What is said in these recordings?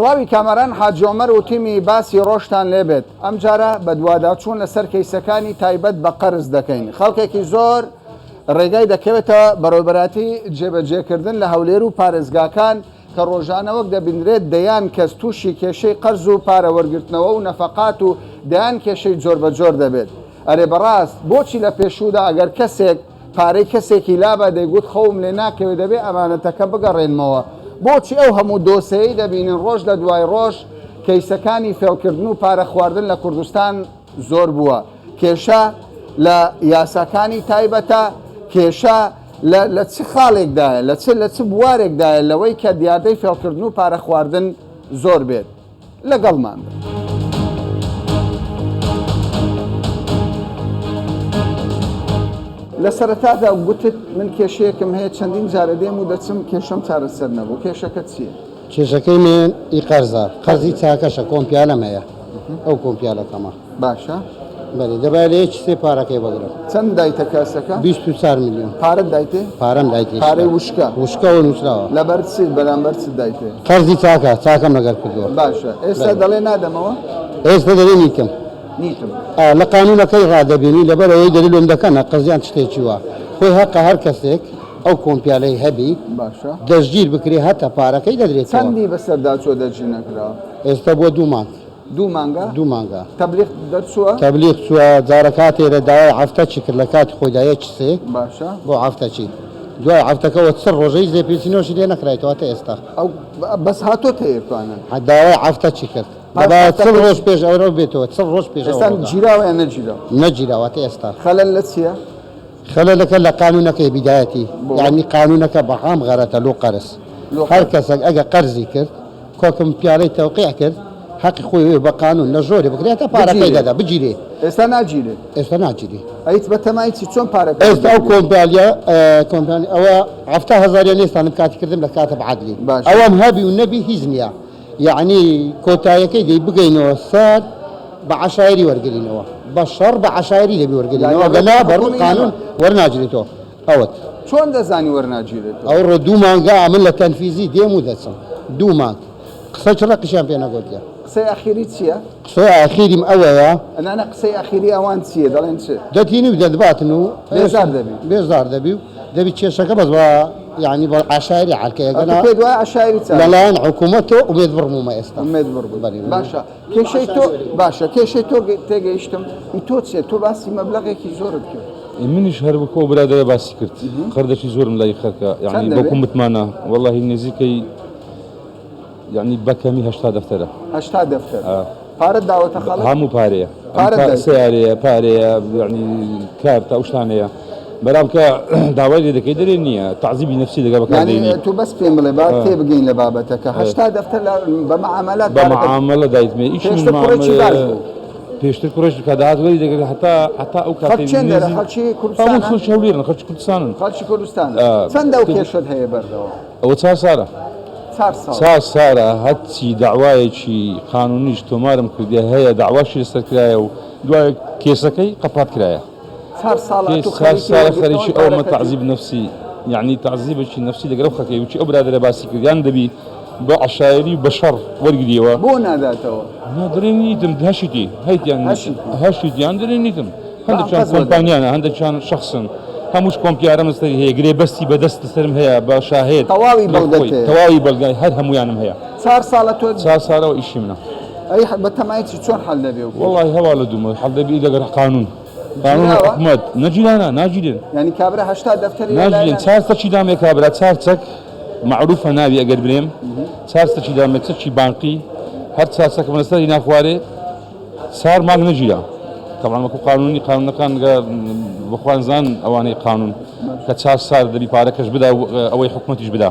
سڵاوی کامەران حاجی عومەر و تیمی باسی ڕۆژتان لێبێت ئەمجارە بەدواداچوون لەسەر کەیسەکانی تایبەت بە قەرز دەکەین خەڵکێکی زۆر ڕێگای دەکەوێتە بەڕێوبەراتی جێبەجێکردن لە هەولێر و پارێزگاکان کە ڕۆژانە وەک دەبینرێت دەیان کەس تووشی کێشەی قەرز و پارە وەرگرتنەوە و نەفەقات و دەیان کێشەی جۆربەجۆر دەبێت. ئەرێ بەڕاست بۆچی لە پێشوودا ئەگەر کەسێک پارەی کەسێکی لابا دەیگوت خەوم لێ ناکەوێت دەبێ ئەمانەتەکە بگەڕێنمەوە؟ بۆچی ئەو هەموو دۆسێیەی دەبینن ڕۆژ لە دوای ڕۆژ کەیسەکانی فێڵکردن و پارە خواردن لە کوردستان زۆر بووە؟ کێشە لە یاساکانی تایبەتە؟ کێشە لە لە چ خاڵێکدایە؟ لە چ لە چ بوارێکدایە لەوەی کە دیاردەی فێڵکردن و پارە خواردن زۆر بێت؟ لەگەڵمان بن. لە سەرەتادا گوتت من کێشەیەکم هەیە چەندین جارە دێم و دەچم کێشەم چارەسەر نەبوو کێشەکە چییە؟ کێشەکەی من ئی قەرزە قەرزی چاکەشە کۆمپیالەم هەیە ئەو کۆمپیالەکەمە. باشە. بەلێ دەبایە لە یەکی سێ پارەکەی بگرم. چەند دایتە کەسەکە؟ 24 میلیۆن. پارەت دایتێ؟ پارەم دایتێ. پارەی وشکە؟ وشکە و نووسراوە. لەبەر چ بەرامبەر چ دایتێ؟ قەرزی چاکە، چاکەم لەگەر کردووە. باشە ئێستا دەڵێ نادەمەوە؟ ئێستا دەڵێ نیتم. نیتم. ئا لە قانوونەکەی ڕادەبینی لەبەر ئەوەی دەلێ لۆم دەکەنە قەرزیان شتێکی وا. خۆی هەقە هەر کەسێک ئەو کۆمپیالەی هەبی باشە. دەستگیر بکرێ هەتا پارەکەی دەدرێتەوە. چەندی بەسەردا چووە دەستگیر نەکراوە؟ ئێستا بووە دوو مانگ. دوو مانگە؟ دوو مانگە. تەبلیغ دەرچووە؟ تەبلیغ چووە، جارە کاتێ لە داوای عەفتەچی کرد لە کاتی خۆیدا یەک سێ باشە. بۆ عەفتەچی. دوای عەفتەکەوە چ ڕۆژە هیچ لێپێچینەوەشی لێ نەکرایتەوە هەتا ئێستا. ئەو بەس هاتۆتە ئێرتوانە؟ داوای عەفتەچی کرد. پاش دەبایە چل عەفتەکەش ڕۆژ پێش ئەوە بێتەوە، چل ڕۆژ پێش ئەو ئێستا ڕۆژە. گیراوە یان نەگیراوە؟ نەگیراوە هەتا ئێستا. خەلەل لە چییە؟ خەلەلەکە لە قانوونەکەی بیدایەتی. بۆ؟ یانی قانوونەکە بە عام غەرەتە لۆ قەرز. لۆ هەر قەرز. کەسەک ئەگە قەرزی کرد کۆکم پیالەی تەوقیع کرد حەقی خۆی وێ بە قانون لە ژۆرێ بکرێ هەتا پارەکەی بگیرێ دەدا بگیرێ. ئێستا ناگیرێ. ئێستا ناگیرێ. ئەی بەتەمای چی چۆن پارەکە ئێستا ئەو وەردەگری؟ کۆمپانیا کۆمپانی ئەوە 70 هەزاریان ئێستانم کاتی کردم لە کاتب عەدلی باشە. ئەوەم هەبی و نەبی هیچ نییە یەعنی کۆتایەکەی دەی بگەینەوە سەر بە عەشایری وەرگرینەوە بە شەڕ بە عەشایری دەبی یانی وەرگرینەوە گەنا ڕێگەی بە ڕووی حکومی قانون نەما. وەرناگرێتەوە ئەوەت. چۆن دەزانی وەرناگیرێتەوە؟ ئەوڕۆ دوو مانگە ئەمن لە تەنفیزی دێم و دەچم دوو مانگ قسەکی ڕەقیشیان پێ نەگۆتیە. قسەی ئەخیری چیە؟ قسەی ئاخیریم ئەوەیە. نا نا قسەی ئەخیری ئەوان چیە دەڵێن چ؟ دەتینی و دەتباتن و بێزار دەبی. بێزار دەبی و دەبی کێشەکە بەس بە یانی بە عەشایری حەل کەی ئەتوو ئەگەنا پێت وایە عەشایری چارەسەر. لەلایەن حکوومەتەوە ئومێد بڕموومە ئێستا. ئومێد بڕ بووی. بەلی بەلی. باشە کێشەی تۆ باشە کێشەی تۆ تێگەیشتم ئی تۆ چیە تۆ باسی مەبلەغێکی زۆرت کرد. منیش هەر وەکو ئەو برادەرە باسی کرد قەردەکی زۆرم لای خەرکە یانی چەند دەبێ؟ بەکو متمانە وەڵاهی نزیکەی یانی بە کەمی 80 دەفتەرە. 80 دەفتەر. ئا. پارەت داوەتە خەڵک؟ هەموو پارەیە. پارەت دایتێ؟ سەیارەیە، پارەیە، یانی کارتە ئەو شتانەیە. بەرام کە داوای لێ دەکەی دەرێ نییە، تەعزیبی نەفسی لەگەڵ بەکار یانی دێنی. تۆ بەس پێم بڵێ با تێبگەین لە بابەتەکە. 80 دەفتەر لە بە مەعامەلات بە پارەکەت مەعامەلە دایتمێ. ئیشی من پێشتر کوڕێکی باش مەعامەلەیە. بوو. پێشتر کوڕێکی کە دەهات وەری دەگرت هەتا هەتا ئەو خەڵک کاتەی چێن دەرە نزیک خەڵکی هەموو کوردستانە؟ خەڵکی هەولێرن، خەڵکی کوردستانن. خەڵکی کوردستانن. ئا. چەند ئەو کێشەت هەیە بەردەوام؟ ئەوە چار سارە. چار ساڵە. چار سارە هەرچی دەعوایەکی قانونیش تۆمارم کردیە هەیە دەعواشی لەسەر کرایە و دوای کێسەکەی قەپات کرایە. چار ساڵە کێس ئەتوو چار خەریکی سارە وەرگرتنەوەی خەریکی ئەومە پارەکەتی؟ تەعزیب نەفسی یەعنی تەعزیبەکی نەفسی لەگەر ئەو خەکەی وچی ئەو برادەرە باسی کرد یان دەبی بە عەشایەری و بە شەڕ وەرگریەوە. بۆ ناداتەوە؟ نا دەرێ نیتم هەشیتی هەیتیان هەشیتی. هەشیتیان دەرێ نیتم. بە هەندێکیان ئەنقەست وەردەگرن. کۆمپانیانە هەندێکیان شەخسن هەمووش کۆمپیارەم لەسەری هەیە گرێ بەستی بە دەست لەسەرم هەیە بە شاهێد تەواوی لە بەڵگەت خۆی هەیە. تەواوی بەڵگە هەر هەموویانم هەیە. چار ساڵە تۆ. چار ساڵەوە ئیشی منە. ئەی بە تەمای چی چۆن حەل دەبێ و وەڵاهی هەوا لە دوومە حەل دەبی لەگەر قانون قانون گیراوە؟ حکومەت نەگیرانا ناگیرێن. یانی کابرا 80 دەفتەری لە لای ناگیرێن نان. چار چەکی دامێ کابرا چار چەک مەعروفە ناوی ئەگەر برێم چار چەکی دامێ چەکی بانقی هەر چار چەکم لەسەری ناخوارێ چار مانگ نەگیرا تەبعەن وەکو قانونی قانونەکان بەخوان زان ئەوانەی قانون کە چار سار دەبی پارەکەش بدا و ئەوەی حکومەتیش بدا.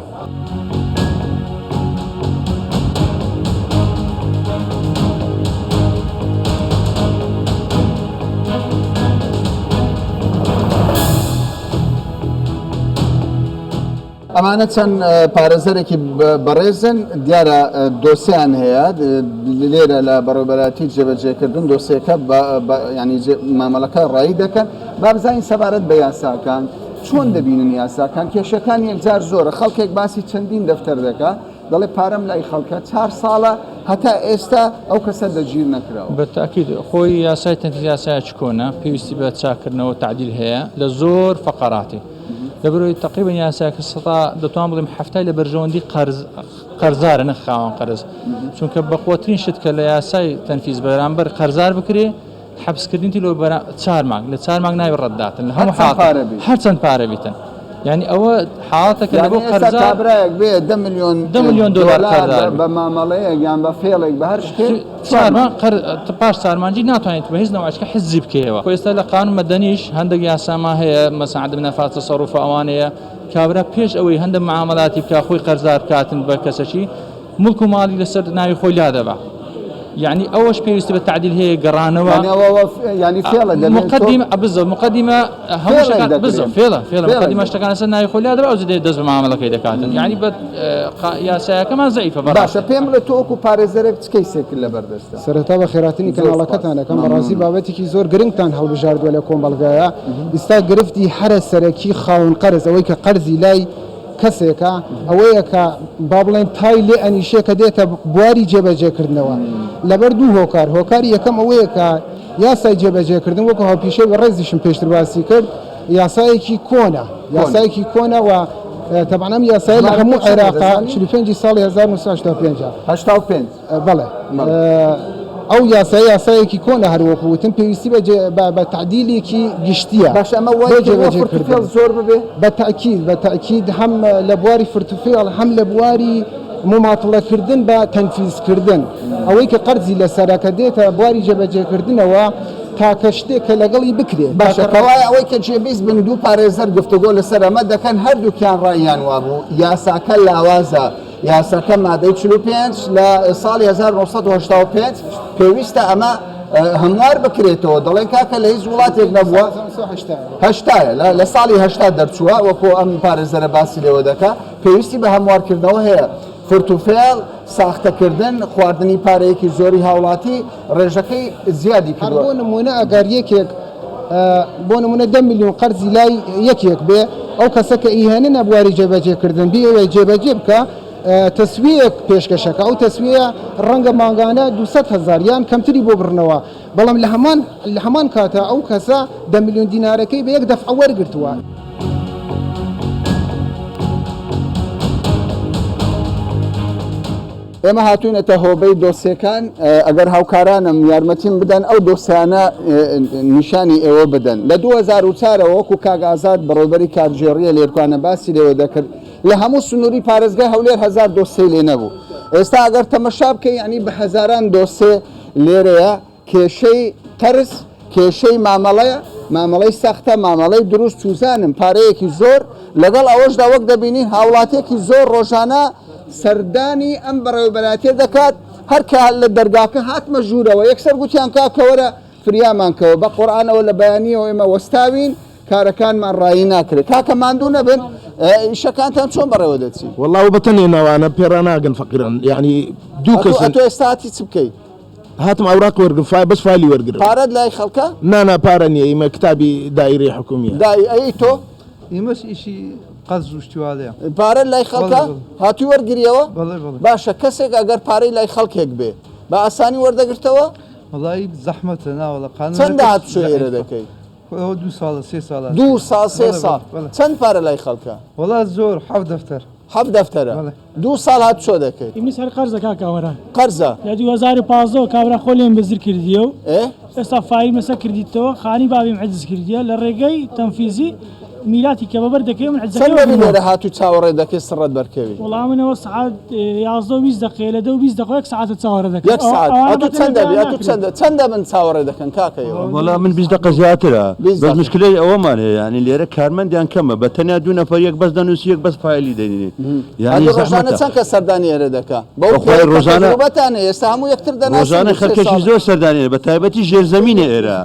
ئەمانە چەند پارێزەرێکی بەڕێزن دیارە دۆسیان هەیە لێرە لە بەڕێوەبەرایەتی جێبەجێکردن دۆسیەکە ینی مامەڵەکە ڕایی دەکەن با بزانین سەبارەت بە یاساکان چۆن دەبینن یاساکان کێشەکان یەکجار زۆرە خەڵکێک باسی چەندین دەفتەر دەکا دەڵێ پارەم لای خەڵکە چار ساڵە هەتا ئێستا ئەو کەسە دەستگیر نەکراوە. بە تاکید خۆی یاسای تەنفیز یاسایەکی کۆنە پێویستی بە چاککردنەوە تەعدیل هەیە لە زۆر فەقەراتی لەبەرئەوەی تەقریبەن یاساکە سەتا دەتوان بڵێم حەفتای لە بەرژەوەندی قەرز قەرزارە نەک خاوەن قەرز چونکە بەقوەترین شت کە لە یاسای تەنفیز بەرامبەر قەرزار بکرێ حەبسکردنی لۆ بەرا چار مانگ لە چار مانگ ناوی ڕەت داتن لە هەموو هەرچەند حاڵەتێک پارە بیت. هەرچەند پارە بیتن یعنی ئەوە حاڵەتەکە لە یعنی بۆ ئێستا قەرزار کابرایەک بێ دە ملیۆن دە ملیۆن دۆلار دۆلار قەرزار بە بێت بە مامەڵەیەک یان بە فێڵێک بە هەر شتێک چوار چوار مانگ مانگ قەر پاش چوار مانگی ناتوانێت بە هیچ نەوعێک حجزی بکەیەوە خۆ ئێستا لە قانون مەدەنیش هەندێک یاساما هەیە مەسەن عدم نفاذ تصرف ئەوانەیە کابرا پێش ئەوەی هەندە معاملاتی بکا خۆی قەرزار بکاتن بە کەسەکی موڵک و ماڵی لەسەر ناوی خۆی لادەبا یعنی ئەوەش پێویستی بە تعدیل هەیە گەڕانەوە یعنی ئەوە یعنی فێڵە دەبێت مقدمە بالضبط مقدمە هەموو فێڵێک شتەکان دەکرێت. بالضبط فێڵە فێڵە فێڵێک مقدمە دەکرێت. شتەکان لەسەر ناوی خۆی لادەبا ئەو دێت دەست بە معاملەکەی دەکاتن یعنی بە یاسایەکەمان زەعیفە بەڕاستی. باشە پێم بڵێ تۆ وەکو پارێزەرێک چ کەیسێکت لەبەردەستە؟ سەرەتا بەخێرهاتنی زۆر سوپاس. کەناڵەکەتان ئەکەم بەڕاستی مەمنونم. بابەتێکی زۆر گرنگتان هەڵبژاردووە لە کۆمەڵگایە ئیستا گرفتی هەرە سەرەکی خاوەن قەرز ئەوەی کە قەرزی لای کەسێکە ئەوەیە کە با بڵێن تای لێ ئەنیشێ کە دێتە بواری جێبەجێکردنەوە لەبەر دوو هۆکار هۆکاری یەکەم ئەوەیە کە یاسای جێبەجێکردن وەکو هاوپیشەی بەڕێزیشم پێشتر باسی کرد یاسایەکی کۆنە یاسایەکی کۆنە و تەبعەن ئەم یاسایە لە هەموو عێراقا 45 ساڵی 1985 85 بەڵێ ئەو یاسایە یاسایەکی کۆنە هەر وەکو وتم پێویستی بە بە تەعدیلێکی گشتییە باشە ئەمە بۆ وای کردووە جێبەجێکردن. فرتوفێڵ زۆر ببێ؟ بە تەئکید بە تەئکید هەم لە بواری فرتوفێڵ هەم لە بواری موماتڵەکردن بە تەنفیزکردن ئەوەی کە قەرزی لەسەرە کە دێتە بواری جێبەجێکردنەوە تاکە شتێک کە لەگەڵی بکرێ باشە تاکە کەوایە ئەوەی کە جێبیست بن دوو پارێزەر گفتوگۆ لەسەر ئەمە دەکەن هەردووکیان ڕایان وابوو یاساکە لاوازە یاساکە مادەی 45 لە ساڵی 1985 پێویستە ئەمە هەموار بکرێتەوە دەڵێن کاکە لە هیچ وڵاتێک نەبووە هەشتایە لە ساڵی هەشتا دەرچووە وەکو ئەم پارێزەرە باسی لێوە دەکا پێویستی بە هەموارکردنەوە هەیە فرتوفێڵ ساختەکردن خواردنی پارەیەکی زۆری هاوڵاتی ڕێژەکەی زیادی هەر کردووە. بۆ نموونە ئەگەر یەکێک بۆ نموونە دە ملیۆن قەرزی لای یەکێک بێ ئەو کەسە کە ئیهێننە بواری جێبەجێکردن بیەوێ جێبەجێ بکا تەسویەیەک پێشکەشەکە ئەو تەسویە ڕەنگە مانگانە 200 هەزار یان کەمتری بۆ بڕنەوە بەڵام لە هەمان لە هەمان کاتا ئەو کەسە دە ملیۆن دینارەکەی بە یەک دەفعە وەرگرتووە. ئێمە هاتوینەتە هۆبەی دۆسێکان ئەگەر هاوکارانم یارمەتیم بدەن ئەو دۆسیانە نیشانی ئێوە بدەن لە 2004ەوە وەکو کاک ئازاد بەڕێوبەری کارگێڕیە لێرکانە باسی لێوە دەکرد لە هەموو سنووری پارێزگای هەولێر هەزار دۆسێی لێ نەبوو ئێستا ئەگەر تەمەشا بکەی یعنی بە هەزاران دۆسێ لێرەیە کێشەی قەرز کێشەی مامەڵەیە مامەڵەی سەختە مامەڵەی دروست چوزانم پارەیەکی زۆر لەگەڵ ئەوەشدا وەک دەبینین هاوڵاتیەکی زۆر ڕۆژانە سەردانی ئەم بەڕێوەبەرایەتیە دەکات هەر کە لە دەرگاکە هاتمە ژوورەوە یەکسەر گوتیان کاکە وەرە فریامان کەوە بە قورئانەوە لە بەیانیەوە ئێمە وەستاوین کارەکانمان ڕایی ناکرێت کاکە ماندوو نەبن ئیشەکانتان چۆن بەڕێوە دەچی؟ وەڵا و بەتەنێ ناوانە پێڕاناگەن فەقیران یەعنی دوو کەسن. ئەتۆ ئێستا هاتی چ بکەی؟ هاتم ئەوراق وەرگرم فای بەس فایلی وەرگرم. پارەت لای خەڵکە؟ نا نا پارە نییە ئیمە کتابی دایرەی حکومیە. دای ئەی تۆ؟ ئیمەش ئیشی قەرز و شتی والەیە. پارەت لای خەڵکە؟ بەڵێ بەڵێ. هاتووی وەرگریەوە؟ بەڵێ بەڵێ. باشە کەسێک ئەگەر پارەی لای خەڵکێک بێ بە ئاسانی وەردەگرتەوە؟ وەڵایی زەحمەتە ناوەڵا قانونەکەش چەندە هاتوچۆ ئێرە زەعیفە. دەکەی؟ ئەوە دوو ساڵە سێ ساڵە. دوو ساڵ سێ بەڵێ ساڵ. بەڵێ. چەند پارە لای خەڵکە؟ وەڵا زۆر حەفت دەفتەر. حەفت دەفتەرە. بەڵێ. دوو ساڵ هاتوچۆ دەکەی؟ ئیمنیش هەر قەرزە کاک کاوەران. قەرزە؟ لە 2015 وە کابرا خۆ لێم بزر کردیە و ئێ؟ ئێستا فایلم لەسەر کردیتەوە خانی بابیم عجز کردیە لە ڕێگەی تەنفیزی میراتی کە بەبەر دەکەوێ من عجزەکەی چەند دەبی وەرگرمەوە. لێرە هاتوو چاوەڕێ دەکەی سڕت بەرکەوی؟ وەڵا من ئەوە سەعات 11 و 20 دەقەیە لە دە و 20 دەقە یەک سەعاتە چاوەڕێ دەکەم. یەک سەعات. ئەوانە ئەتوو بەتەنێ چەند دەبی؟ پێیان ئەتوو ناکرێت. چەندە چەند دەبن چاوەڕێ دەکەن کاکە ئێوە؟ وەڵا من 20 دەقە زیاترە 20 بەس دەقە. مشکلەی ئەوەمان هەیە یانی لێرە کارمەندیان کەمە بە تەنیا دوو نەفەر یەک بەس دەنووسی یەک بەس فایلی دەنێ یانی ئەدی ڕۆژانە زەحمەتە. چەند کەس سەردانی ئێرە دەکا؟ بەو بەخوای پێیە کە ڕۆژانە تەجروبەتان هەیە ئێستا هەموو یەکتر دەناسن ڕۆژانە دوو سێ خەلکێکی ساڵە. زۆر سەردانی ئێرە بە تایبەتی ژێرزەمینە ئێرە.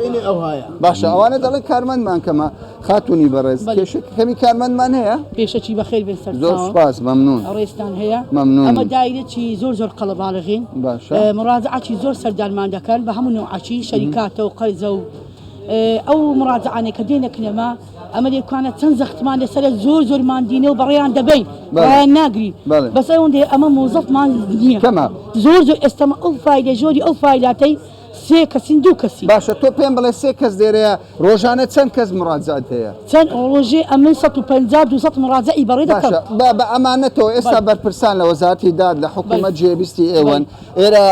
باشە ئەوانە دەڵێن کارمەندمان کەمە خاتوونی بەڕێز بەڵێ. کێشەی کەمی کارمەندمان هەیە؟ پێشەکی بەخێر بێن زۆر سەرچاوە. سوپاس مەمنوون. ڕێزتان هەیە. مەمنوونم. ئەمە دایرەکی زۆر زۆر قەڵەباڵغین. باشە. مڕاجعەکی زۆر سەردانمان دەکەن بە هەموو نەوعەکی شەریکاتە و قەرزە و ئەو مڕاجعانەی کە دێنە کنەما. ئەمە لێکوانە چەند زەختمان لەسەرە زۆر زۆر ماندینە و بەڕێیان دەبەین وایان ناگرین بەس ئەوەندەیە ئەمە مۆزەفمان نییە کەمە زۆر زۆر ئێستەمە ئەو فایلە ژۆری ئەو فایلاتەی سێ کەسین دوو کەسین. باشە تۆ پێم بڵێ سێ کەس لێرەیە ڕۆژانە چەند کەس مڕاجەعت هەیە؟ چەند ڕۆژێ ئەمن 150 200 مڕاجەعی بەڕێ دەکەم. باشە بە بە ئەمانەتەوە ئێستا بەرپرسان لە وەزارەتی داد لە حکوومەت جێبیستی ئێوەن ئێرە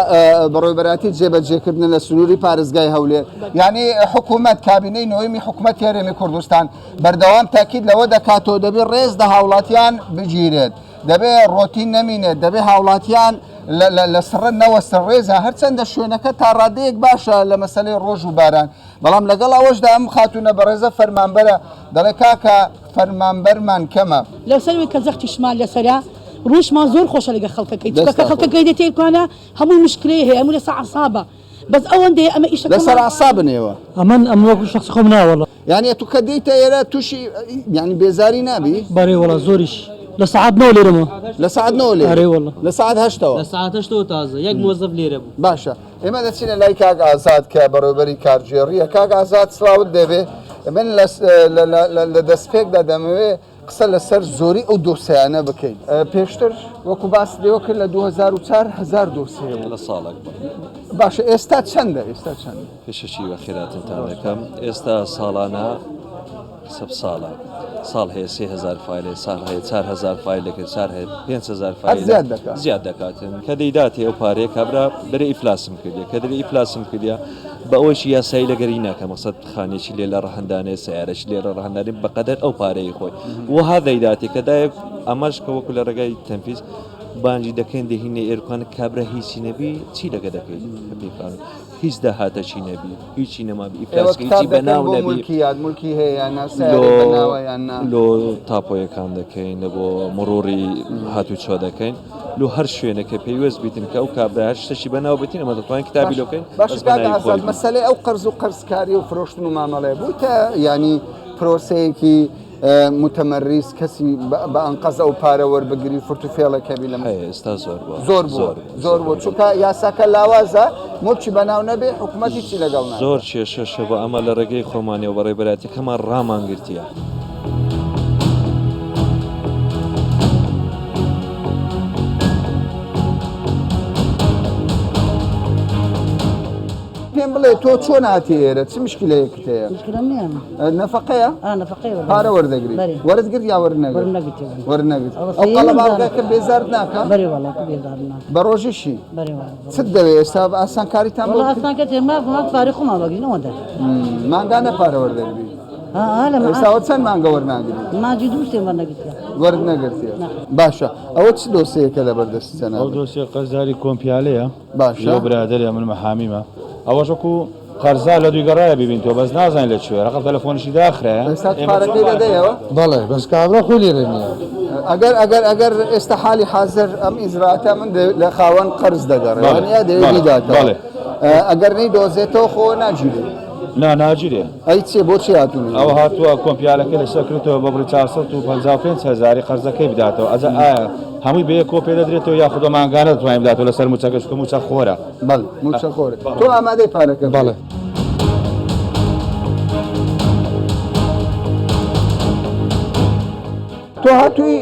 بەڕێوەبەرایەتی جێبەجێکردنە لە سنووری پارێزگای هەولێر یانی حکوومەت کابینەی نۆیەمی حکوومەتی هەرێمی کوردستان بەردەوام تاکید لەوە دەکاتەوە دەبێ ڕێز لە هاوڵاتیان بگیرێت دەبێ ڕۆتین نەمینێت دەبێ هاوڵاتیان لە سڕە نەوەستن ڕێزە هەرچەندە شوێنەکە تا ڕادەیەک باشە لە مەسەلەی ڕۆژ و باران بەڵام لەگەڵ ئەوەشدا ئەم خاتوونە بەڕێزە فەرمانبەرە دەڵێ کاکە فەرمانبەرمان کەمە. لەسەروی کە زەختیشمان لەسەرە ڕووشمان زۆر خۆشە لەگە خەڵکەکەی چونکە کە خەڵکەکەی دێتە ئێرکانە هەمووی مشکلەی هەیە هەموو لەسەر عەسابە بەس ئەوەندەیە ئەمە ئیشەکەمان. لەسەر عەسابن ئێوە. ئەمن ئەم وەکو شەخسی خۆم نا وەڵا. یانی ئەتو کە دێیتە ئێرە تووشی یانی بێزاری نابی؟ بەرێ وەڵا زۆریش لە سەعات نۆ لێرەمە. لە سەعات نۆ لێرەی؟ ئەرێ وەڵا. لە سەعات هەشتەوە؟ لە سەعات هەشتەوە تازە یەک مۆزەف لێرە بوو. باشە ئێمە دەچینە لای کاک ئازاد کە بەڕێوەبەری کارگێڕییە. کاک ئازاد سڵاوت لێبێ من لە دەستپێکدا دەمەوێ قسە لەسەر زۆری ئەو دۆسیانە بکەین. پێشتر وەکو باست لێوە کرد لە 2004 هەزار دۆسیە بوو. لە ساڵێک بەڵێ. باشە ئێستا چەندە؟ ئێستا چەندە؟ پێشەکی بەخێرهاتنتان دەکەم. ئێستا ساڵانە حسب ساڵە ساڵ هەیە 3000 فایل هەیە ساڵ هەیە 4000 فایل دەکرێت ساڵ هەیە 5000 فایل زیاد دەکات زیاد دەکاتن کە دەیداتێ ئەو پارەیە کابرا دەرێ ئیفلاسم کردیە کە دەرێ ئیفلاسم کردیە بە ئەوەشی یاسایی لەگەری ناکە مەقسەد خانێکی لێ لە ڕەهندانێ سیارەش لێ لە ڕەهندانێ بەقەدەر ئەو پارەی خۆی وها دەیداتێ کە دایە ئەمەش کە وەکو لە ڕێگای تەنفیز بانجی دەکەین دەهینێ ئێرکان کابرا هیچی نەبی چی لەگە دەکەیت پێکان هیچ داهاتەکی نەبی هیچی نەمابی ئێوە ئیفلاس کتاب هیچی دەکەن بەناو بۆ نەبی مولکی یاد مولکی هەیە یان نا لۆ سەیارەی بەناوە یان نا لۆ تاپۆیەکان دەکەین لە بۆ مڕوڕی هاتوچۆ دەکەین لۆ هەر شوێنێک کە پەیوەست بیتن کە ئەو کابرا هەر شتێکی بەناو بتین ئەمە دەتوانین کتابی باش لۆ بکەین باشە بەس کاک بەناوی ئازاد خۆی بی. مەسەلەی ئەو قەرز و قەرزکاری و فرۆشتن و مامەڵەیە بوویتە یانی پرۆسەیەکی متمرس کەسی بە ئەنقەز ئەو پارە وەربگری فرت و فێڵێک هەبی لەم هەیە ئێستا زۆر بووە زۆر بووە زۆر بووە چونکە یاساکە لاوازە موڵکی بەناو نەبێ حکوومەت هیچی لەگەڵ ناکات. زۆر کێشەشە بۆ ئەمە لە ڕێگەی خۆمانەوە بەڕێوەبەرایەتیەکەمان ڕامان گرتیە. پێم بڵێ تۆ چۆن هاتی ئێرە چ مشکلەیەکت هەیە؟ مشکلەم نییە. نەفەقەیە؟ ئا نەفەقەیە وەرم. پارە وەردەگری؟ بەرێ. وەرت گرت یا وەرت نەگرت؟ وەرم نەگرتیە. وەرت نەگرت. ئەوە ئەو سێیەمم قەڵەباڵغەکە جارە. بێزارت ناکا؟ بەرێ وەڵا کە بێزارم ناکا. بە ڕۆژیشی؟ بەرێ وەڵا. چت دەوێ ئێستا ئاسانکاریتان بۆ وەڵا بکرێ؟ ئاسانکاری تێ ما ما پارەی خۆمان وەگرین ئەوەندە. مانگانە پارە وەردەگری؟ ها ها لە ئێستا ئەوە چەند مانگە وەرناگری؟ مانگی دوو سێ وەرنەگرتیە. وەرت نەگرتیە. باشە ئەوە چ دۆسێیەکە لەبەر دەستی جەنابت؟ ئەو دۆسیە قەرزاری کۆمپیالەیە. باشە. لۆ برادەرێ من مەحامیمە ئەوەش وەکو قەرزار لە دووی گەڕایە بیبین تۆ بەس نازانین لە کوێ ڕەقم تەلەفۆنیشی داخرایە ئێستا پارەکەی دەدەیەوە؟ بەڵێ بەس کابرا خۆی لێرە نییە. ئەگەر ئەگەر ئەگەر ئێستا حالی حازر ئەم ئیجرائاتە من لە خاوەن قەرز دەگەڕێ وانە دەوێ بیداتەوە ئەگەر نەیدۆزێتەوە خۆ ناگیرێ. نا ناگیرێ. ئەی چیە بۆچی هاتوون؟ ئەوە هاتووە کۆمپیالەکەی لەسەر کردەوە بە بڕی 455 هەزاری قەرزەکەی بداتەوە ئەجا ئایا هەمووی بە یەکەوە پێ دەدرێتەوە یاخود بە مانگانە دەتوانێت بداتەوە لەسەر مووچەکە چونکە مووچە خۆرە. بەڵێ مووچە خۆرە. تۆ ئامادەی پارەکە بکەی؟ بەڵێ. تۆ هاتووی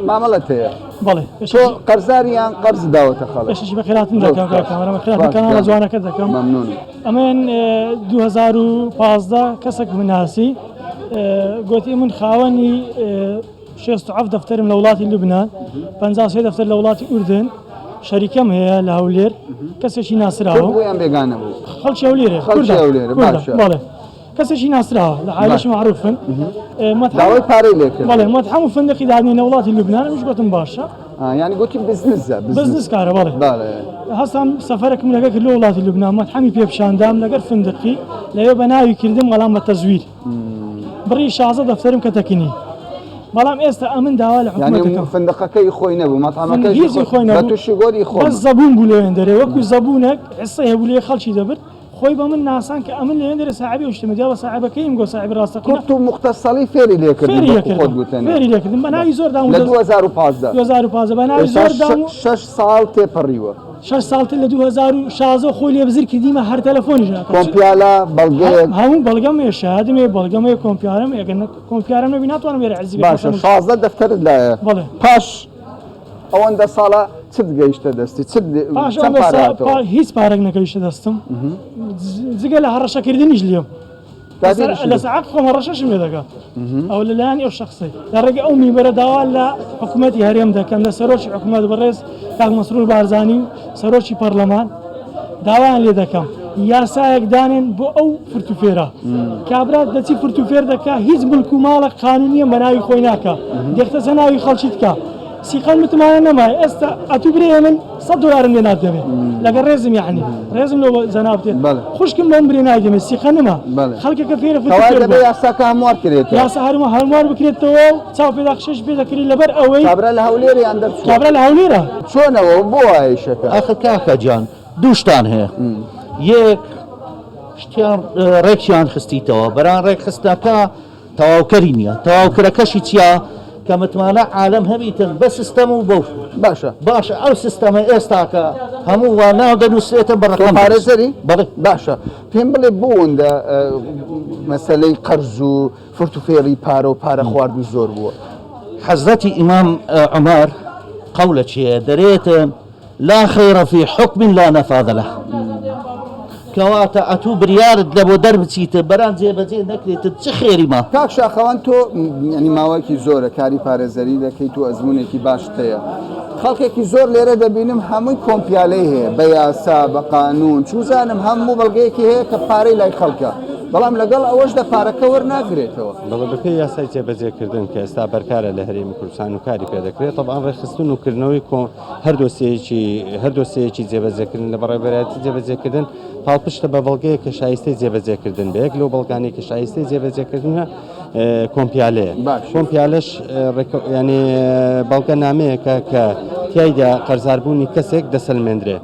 مامەڵەت هەیە؟ بەڵێ. تۆ قەرزاری یان قەرز داوەتە خەڵک؟ پێشەکی بەخێرهاتن دەکەم کاک کامەران، بەخێرهاتن کەناڵە جوانەکەت دەکەم. مەمنونم. ئەمن 2015 کەسێک مناسی گوتی من خاوەنی 67 دەفتەرم لە وڵاتی لوبناان 53 دەفتەر لە وڵاتی ئوردن شەریکەم هەیە لە هەولێر کەسێکی ناسراوە بۆیان بێگانە بوو خەڵکی هەولێرە خەڵکی هەولێرە باشە بەڵێ کەسێکی ناسراوە لە عائلەش معروفن داوای پارەی لێکرد بەڵێ مەتحەم و فندقی دادنێ لە وڵاتی لوبناان منیش گوتم باشە یانی گوتی بزنسە بزنس کارە بەڵێ بەڵێ هەستام سەفەرێکم لەگەڵ کرد لە وڵاتی لوبناان مەتحەمی پێ پیشاندام لەگەر فندقی لەوێ بە ناوی کردم بەڵام بە تەزویر بڕی 16 دەفتەرم کە تەکنی بەڵام ئێستا ئەمن داوا لە حکومەت دەکەم فندقەکەی خۆی نەبوو مەتعەمەکەی هیچی خۆی نەبوو بە تووشی گۆری خۆم بەس زەبوون بوو لەوێن دەرێ وەکو زەبوونێک حسەی هەبوو لێ خەڵکی دەبرد خۆی بە من ناسان کە ئەمن لەوێن دەرێ ساحێبی ئەو شتەمە دیارە ساحێبەکەیم گۆ ساحێبی ڕاستەقینە کورت و موختەسەڵی فێری لێ کردن فێری لێ وەکو خۆت کردم گوتەنی فێری لێ کردم بە ناوی زۆر دام و لە دەست 2015 2015 بە ناوی ئێستا زۆر دام و شەش ساڵ تێپەڕیوە. شەش ساڵ تر لە 2016 خۆی لێ بزر کردیمە هەر تەلەفۆنیش ناکات. کۆمپیالە، بەڵگەیەک؟ هەموو بەڵگەم هەیە، شەهادم هەیە، بەڵگەم هەیە، کۆمپیالەم هەیە، ئەگەر کۆمپیالەم نەبی ناتوانم لێرە عزی بکەم. باشە 16 دەفتەرت لایە؟ بەڵێ. پاش ئەوەندە ساڵە چت گەیشتە دەستی؟ چت پاش چەند ئەوەندە پارە ساڵ هاتەوە؟ هیچ پارەک نەگەیشتە دەستم جگە لە هەڕەشەکردنیش لێم. تادیریشی لە سەعات خۆم هەڕەشەشم لێ دەکات ئەو لەلایەن ئەو شخصی لە ڕێگە ئەو میبەرە داوا لە حکوومەتی هەرێم دەکەم لە سەرۆکی حکوومەت بەڕێز کاک مەسرور بارزانی و سەرۆکی پەرلەمان داوایان لێ دەکەم یاسایەک دانێن بۆ ئەو فرتوفێرە کابرا دەچی فرتوفێر دەکا هیچ ملک و ماڵە قانونیە بە ناوی خۆی ناکە دێختەسە ناوی خەڵکی تکا سیقەل متمانە نەمایە ئێستا ئەتوو برێ من سە دلارم لێ نادەمێ لەگەڵ ڕێزم یعنی ڕێزم لۆ جەناب تێ خوشکم بەم برێ نایدەمێ سیقە نما خەڵکەکە فێرە کەوایە دەبێ یاساکە هەموار کرێتەوە. یاسا هەرمە هەموار بکرێتەوە و چاو پێداخشەش پێ دەکرێت لەبەر ئەوەی کابرا لە هەولێرە یان دەرچووە؟ کابرا لە هەولێرە. چۆنەوە و بۆ وایە ئیشەکە؟ ئاخر کاکە گیان دوو شتان هەیە یەک شتیان ڕێکیان خستیتەوە بەران ڕێکخستنەکە تەواوکەری نییە تەواوکەرەکەشی چییە کە متمانە عالەم هەبیتن بە سیستەم و بەو باشە باشە ئەو سیستەمە ئێستاکە هەموو وا ناو دەنووسرێتە بە تۆ ڕەقەم پارێزەری؟ بەڵێ باشە پێم بڵێ بۆ ئەوەندە مەسەلەی قەرز و فرت و فێڵی پارە و پارە خواردن زۆر بووە؟ حەزرەتی ئیمام عومەر قەولە چیە دەرێتن لا خیر فی حکم لا نفاذ له کەواتە ئەتوو بریارت لە بۆ دەربچیتە بەران جێبەجێ نەکرێتت چ خێری ما؟ کاک شاخەوان تۆ یانی ماوەیەکی زۆرە کاری پارێزەری دەکەیت و ئەزموونێکی باشت هەیە خەڵکێکی زۆر لێرە دەبینم هەمووی کۆمپیالەی هەیە بە یاسا بە قانون چوزانم هەموو بەڵگەیەکی هەیە کە پارەی لای خەڵکە بەڵام لەگەڵ ئەوەشدا پارەکە وەرناگرێتەوە. بەڵێ بەپێی یاسای جێبەجێکردن کە ئێستا بەرکارە لە هەرێمی کوردستان و کاری پێدەکرێت تەبعەن ڕێکخستن و کردنەوەی کۆ هەر دۆسیەیەکی هەر دۆسیەیەکی جێبەجێکردن لە بەڕێوەبەرایەتی جێبەجێکردن پاڵپشتە بە بەڵگەیەک کە شایستەی جێبەجێکردن بێ یەک لەو بەڵگانەی کە شایستەی جێبەجێکردنە کۆمپیالەیە کۆمپیالەش ینی بەڵگەنامەیەکە کە تیایدا قەرزاربوونی کەسێک دەسەلمێندرێ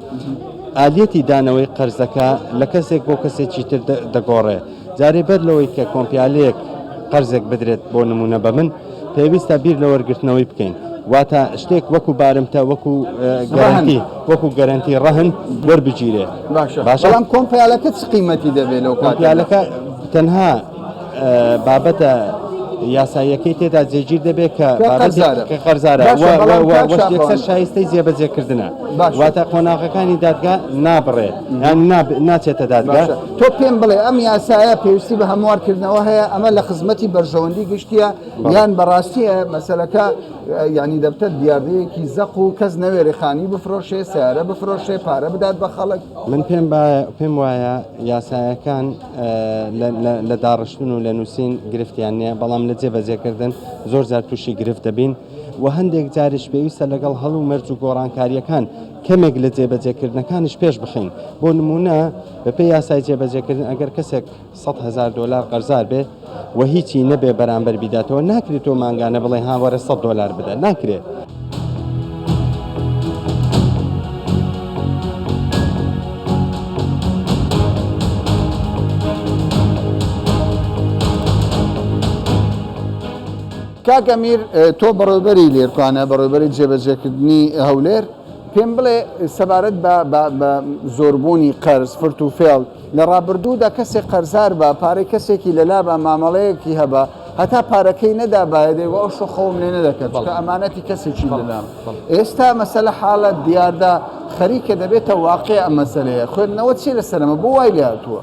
ئالیەتی دانەوەی قەرزەکە لە کەسێک بۆ کەسێکی تر دەگۆڕێ جارێ بەر لەوەی کە کۆمپیالەیەک قەرزێک بدرێت بۆ نمونە بە من پێویستە بیر لە وەرگرتنەوەی بکەین واتە شتێک وەکو بارمتە وەکو گەرەنتی وەکو گەرەنتی ڕەهن وەربگیرێ باشە بەڵام کۆمپیالەکە چ قیمەتی دەبێت لەو کاتەدا؟ کۆمپیالەکە تەنها بابەتە یاساییەکەی تێدا جێگیر دەبێت کە کە قەرزارە یەکسەر شایستەی جێبەجێکردنە واتە قۆناغەکانی دادگا نابڕێ یان ناچێتە دادگا. تۆ پێم بڵێ ئەم یاسایە پێویستی بە هەموارکردنەوە هەیە ئەمە لە خزمەتی بەرژەوەندی گشتیە یان بەڕاستیە مەسەلەکە یانی دەبتە دیاردەیەکی زەق و کەس نەوێرێ خانی بفرۆشێ سیارە بفرۆشێ پارە بدات بە خەڵک؟ من پێم پێم وایە یاسایەکان لە داڕشتن و لە نووسین گرفتیان نییە بەڵام لە جێبەجێکردن زۆر جار تووشی گرفت دەبین و هەندێک جاریش پێویستە لەگەڵ هەڵ و مەرج و گۆڕانکارییەکان کەمێک لە جێبەجێکردنەکانیش پێش بخەین بۆ نموونە بەپێی یاسای جێبەجێکردن ئەگەر کەسێک 100 هەزار دۆلار قەرزار بێ و هیچی نەبێ بەرامبەر بیداتەوە ناکرێت تۆ مانگانە بڵێ ها وەرە 100 دۆلار بدە ناکرێ. کاک ئەمیر تۆ بەڕێوبەری لێرکانە بەڕێوبەری جێبەجێکردنی هەولێر پێم بڵێ سەبارەت بە بە زۆربوونی قەرز فرت و فێڵ لە ڕابردوودا کەسێک قەرزار بە پارەی کەسێکی لەلا بە مامەڵەیەکی هەبا هەتا پارەکەی نەدابایە دەی وە ئەوشۆ خەوم لێ نەدەکرد چونکە ئەمانەتی کەسێکی لەلام ئێستا مەسەلە حاڵەت دیاردە خەریکە دەبێتە واقع ئەم مەسەلەیە خوێندنەوە چیە لەسەر ئەمە بۆ وای لێ هاتووە؟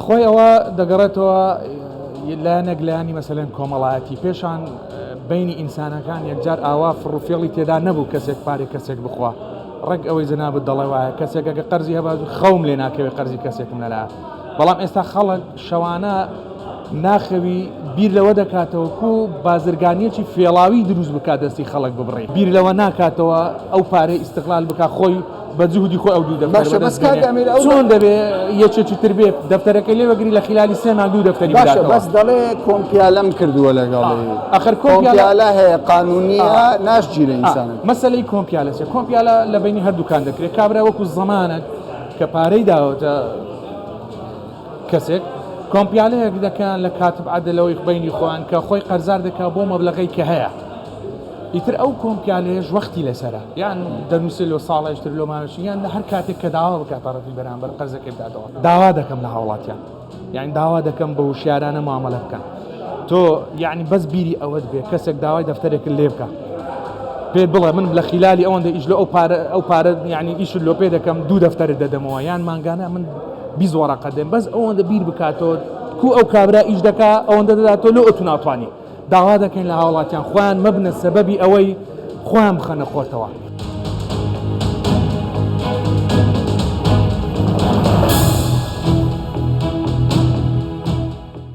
خۆی ئەوە دەگەڕێتەوە لایەنێک لایەنی مەسەلەن کۆمەڵایەتی پێشان بینی ئینسانەکان یەکجار ئاوا فڕوفێڵی تێدا نەبوو کەسێک پارەی کەسێک بخوا ڕێک ئەوەی جەنابت دەڵێ وایە کەسێک ئەگە قەرزی هەبا خەوم لێ ناکەوێ قەرزی کەسێکم لەلا بەڵام ئێستا خەڵک شەوانە ناخەوی بیر لەوە دەکاتەوە کو بازرگانیەکی فێڵاوی دروست بکات دەستی خەڵک ببڕێ بیر لەوە ناکاتەوە ئەو پارەی ئیستغلال بکات خۆی بە جوهدی خۆی ئەو دوو دەفتەر باشە بەس بەدەست کاک بێنێ ئەمیر ئەو چۆن دەبێ یەکێکی تر بێ دەفتەرەکەی لێ وەگری لە خیلالی سێ مانگ دوو دەفتەری باشە بداتەوە بەس دەڵێ کۆمپیالەم کردووە لەگەڵی ئەخر کۆمپیالە کۆمپیالە هەیە قانونیە آه. ناشگیرێ آه. ئینسانەکە مەسەلەی کۆمپیالە چیە کۆمپیالە لە بەینی هەردووکان دەکرێت کابرا وەکو زەمانەت کە پارەی داوەتە کەسێک کۆمپیالەیەک دەکەن لە کاتب عەدلەوەی بەینی خۆیان کە خۆی قەرزار دەکا بۆ مەبلەغەی کە هەیە. ئیتر ئەو کۆمپیالەیەش وەختی لەسەرە یان دەنووسێ لۆ ساڵێش تر لۆ ماوەیەکی یان لە هەر کاتێک کە داوا بکات تەڕەفی بەرامبەر قەرزەکەی بداتەوە. داوا دەکەم لە هاوڵاتیان یانی داوا دەکەم بە وشیارانە مامەلە بکەن تۆ یعنی بەس بیری ئەوەت بێ کەسێک داوای دەفتەرێکت لێ بکە پێت بڵێ من لە خیلالی ئەوەندە ئیش لە ئەو پارە ئەو پارە یعنی ئیشت لۆ پێ دەکەم دوو دەفتەرت دەدەمەوە یان مانگانە من 20 وەڕەقە دێم بەس ئەوەندە بیر بکاتەوە کو ئەو کابرا ئیش دەکا ئەوەندە دەداتەوە لۆ ئەتو ناتوانی داوا دەکەین لە هاوڵاتیان خۆیان مەبنە سەبەبی ئەوەی خۆیان بخەنە خۆتەوە.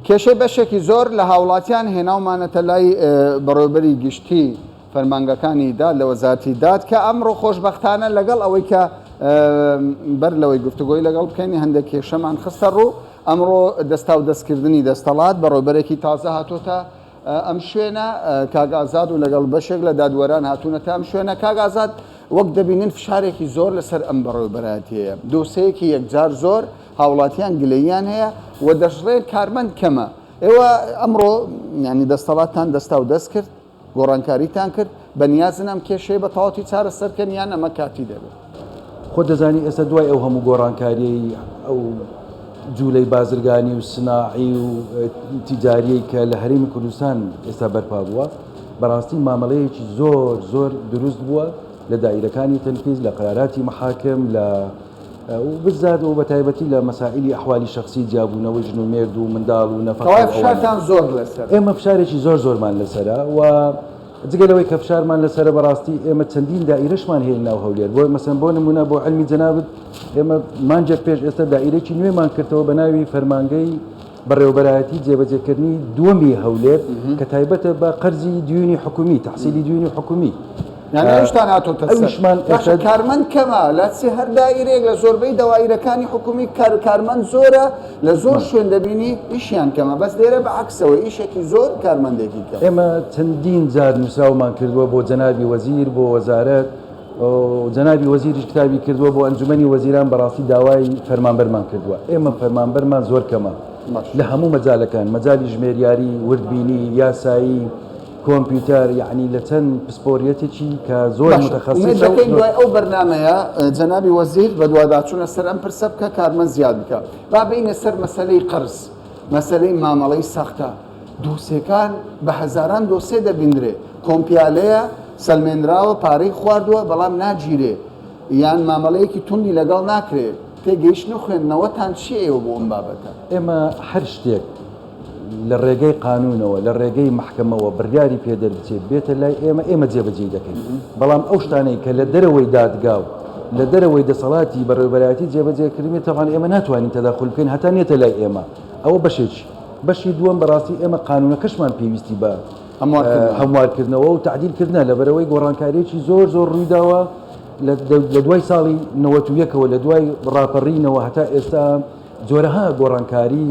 کێشەی بەشێکی زۆر لە هاوڵاتیان هێناومانەتە لای بەڕێوەبەری گشتی فەرمانگەکانی داد لە وەزارەتی داد کە ئەمڕۆ خۆشبەختانە لەگەڵ ئەوەی کە بەر لەوەی گفتوگۆی لەگەڵ بکەین هەندێک کێشەمان خستە ڕوو ئەمڕۆ دەستاو دەستکردنی دەستەڵات بەڕێوبەرێکی تازە هاتۆتە ئەم شوێنە کاک ئازاد و لەگەڵ بەشێک لە دادوەران هاتوونەتە ئەم شوێنە کاک ئازاد وەک دەبینن فشارێکی زۆر لەسەر ئەم بەڕێوبەرایەتیەیە دۆسەیەکی یەکجار زۆر هاوڵاتیان گلەییان هەیە و دەشڵێن کارمەند کەمە ئێوە ئەمڕۆ یانی دەستەڵاتتان دەستاو دەست کرد گۆڕانکاریتان کرد، بەنیازن ئەم کێشەیە بە تەواوەتی چارەسەر بکەن یان ئەمە کاتی دەبێت؟ خۆت دەزانی ئێستا دوای ئەو هەموو گۆڕانکارییەی ئەو جوولەی بازرگانی و سناعی و تیجاریەی کە لە هەرێمی کوردستان ئێستا بەرپا بووە بەڕاستی مامەڵەیەکی زۆر زۆر دروست بووە لە دائیرەکانی تەنفیز لە قەراراتی محاکم لە و بزات و بەتایبەتی لە مەسائیلی ئەحوالی شەخسی جیابوونەوەی ژن و مێرد و منداڵ و نەفەقە کەوایە فشارتان زۆر لەسەرە؟ ئێمە فشارێکی زۆر زۆرمان لەسەرە و جگە لەوەی کە فشارمان لەسەرە بەڕاستی ئێمە چەندین دائیرەشمان هەیە لەناو هەولێر بۆ مەسەن بۆ نمونە بۆ عیلمی جەنابت ئێمە مانگێک پێش ئێستا دائیرەکی نوێمان کردەوە بە ناوی فەرمانگەی بەڕێوەبەرایەتی جێبەجێکردنی دووەمی هەولێر کە تایبەتە بە قەرزی دیونی حکومی، تەحسیلی دیونی حکومی. یانی ئەویشتان هاتۆتە سەر. ئەویشمان باشە کارمەند کەمە لە چ هەر دائیرەیەک لە زۆربەی دەوائیرەکانی حکومی کار کارمەند زۆرە لە زۆر شوێن دەبینی ئیشیان کەمە بەس لێرە بە عەکسەوە ئیشێکی زۆر کارمەندێکی کەم. ئێمە چەندین جار نووسراومان کردووە بۆ جەنابی وەزیر بۆ وەزارەت جەنابی وەزیریش کتابی کردووە بۆ ئەنجومەنی وەزیران بەڕاستی داوای فەرمانبەرمان کردووە ئێمە فەرمانبەرمان زۆر کەمە لە هەموو مەجالەکان مەجالی ژمێریاری وردبینی یاسایی کۆمپیوتەر یعنی لە چەند پسپۆریەتێکی کە زۆر متەخەسیسە دەکەین دوای ئەو بەرنمەیە جەنابی وەزیر بەدواداچوونە سەر ئەم پرسە بکە کارمەند زیاد بکە با بینە سەر مەسەلەی قەرز مەسەلەی مامەڵەی سەختە دۆسێکان بە هەزاران دۆسێ دەبیندرێ، کۆمپیالەیە، سەلمێنراوە پارەی خواردووە، بەڵام ناگیرێ یان مامەڵەیەکی توندی لەگەڵ ناکرێ، تێگەیشتن و خوێندنەوەتان چییە ئێوە بۆ ئەم بابەتە؟ ئێمە هەر شتێک لە ڕێگەی قانوونەوە، لە ڕێگەی مەحکەمەوە بڕیاری پێ دەربچێت بێتە لای ئێمە، ئێمە جێبەجێی دەکەین، بەڵام ئەو شتانەی کە لە دەرەوەی دادگا و لە دەرەوەی دەسەڵاتی بەڕێوەبەرایەتی جێبەجێکردنی تەبعەن ئێمە ناتوانین تەدەخول بکەین هەتا نێتە لای ئێمە، ئەوە بەشێکی. بەشی دووەم بەڕاستی ئێمە قانونەکەشمان پێویستی بە هەموارکردنەوە و تەعدیل کردنە لەبەرئەوەی گۆڕانکاریەکی زۆر زۆر ڕوویداوە لە دوای ساڵی 91ەوە لە دوای ڕاپەڕینەوە هەتا ئێستا جۆرەها گۆڕانکاری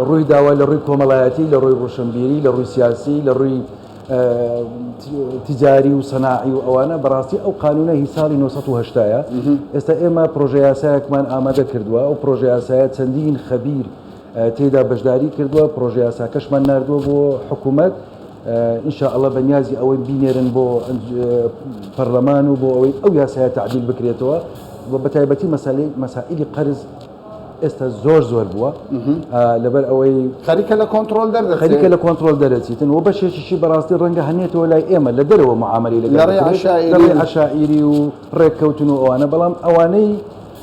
ڕوویداوە لە ڕووی کۆمەڵایەتی لە ڕووی ڕۆشنبیری لە ڕووی سیاسی لە ڕووی تجاری و سەناعی و ئەوانە بەڕاستی ئەو قانونە هی ساڵی 1970 ئێستا ئێمە پرۆژە یاسایەکمان ئامادە کردووە ئەو پرۆژە یاسایە چەندین خەبیر تێیدا بەشداری کردووە، پڕۆژەیاساکەشمان ناردووە بۆ حکوومەت، ان شاء اللە بە نیازی ئەوەین بینێرن بۆ پەرلەمان و بۆ ئەوەی ئەو یاسایە تەعدیل بکرێتەوە و بە تایبەتی مەسەلەی مەسائیلی قەرز ئێستا زۆر زۆر بووە لەبەر ئەوەی خەریکە لە کۆنترۆل دەردەچێت خەریکە لە کۆنترۆل دەرەچیتن و بەشێکیشی بەڕاستی ڕەنگە هەنێتەوە لای ئێمە لە دەرەوە معامەلەی لەگەڵ لە ڕێی دەکرێت عەشائیری لە ڕێی عەشائیری و ڕێککەوتن و ئەوانە بەڵام ئەوانەی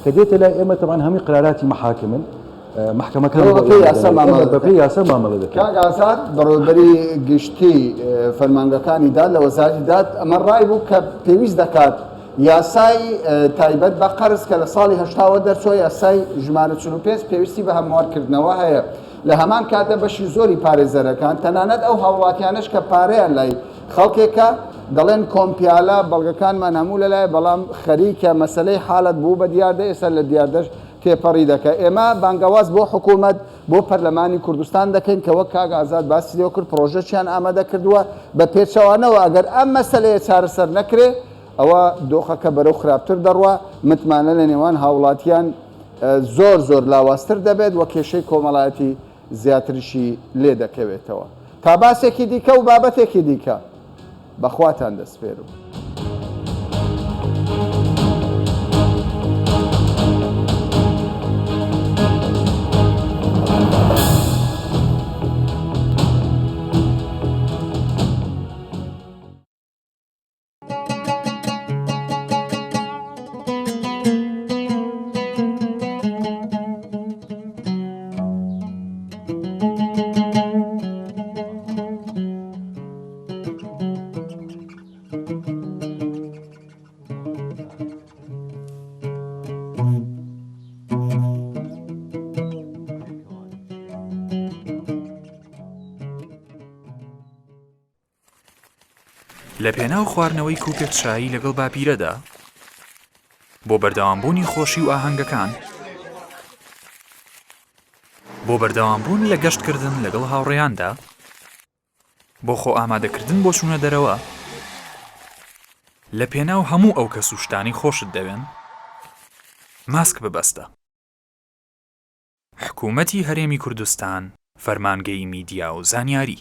کە دێتە لای ئێمە تەبعەن هەمووی قەراراتی مەحاکمن مەحکەمەکان ئێوە بۆ بەپێی ئێمە یاسا دەنێرن. مامەڵە ئێمە بەپێی دەکەن. یاسا مامەڵە دەکەین. کاک ئازاد بەڕێوەبەری گشتی فەرمانگەکانی داد لە وەزارەتی داد ئەمە ڕای بوو کە پێویست دەکات یاسای تایبەت بە قەرز کە لە ساڵی هەشتاوە دەرچووە یاسای ژمارە 45 پێویستی بە هەموارکردنەوە هەیە لە هەمان کاتە بەشی زۆری پارێزەرەکان تەنانەت ئەو هاوڵاتیانەش کە پارەیان لای خەڵکێکە دەڵێن کۆمپیالە بەڵگەکانمان هەموو لەلایە بەڵام خەریکە مەسەلەی حالەت بوو بە دیاردە ئێستا لە دیاردەش تێپەڕی دەکا. ئێمە بانگەواز بۆ حکوومەت، بۆ پەرلەمانی کوردستان دەکەین کە وەک کاک ئازاد باسی لێوە کرد پڕۆژەکیان ئامادە کردووە، بە پێچەوانەوە ئەگەر ئەم مەسەلەیە چارەسەر نەکرێ ئەوە دۆخەکە بەرەو خراپتر دەڕوا، متمانە لە نێوان هاوڵاتیان زۆر زۆر لاوازتر دەبێت و کێشەی کۆمەڵایەتی زیاتریشی لێ دەکەوێتەوە. تا باسێکی دیکە و بابەتێکی دیکە. بەخواتان دەسپێرم. لە پێناو خواردنەوەی کوپێک چایی لەگەڵ باپیرەدا، بۆ بەردەوامبوونی خۆشی و ئاهەنگەکان، بۆ بەردەوامبوون لە گەشتکردن لەگەڵ هاوڕێیاندا، بۆ خۆ ئامادەکردن بۆ چوونە دەرەوە، لە پێناو هەموو ئەو کەس و شتانەی خۆشت دەوێن، ماسک ببەستە. حکوومەتی هەرێمی کوردستان، فەرمانگەی میدیا و زانیاری.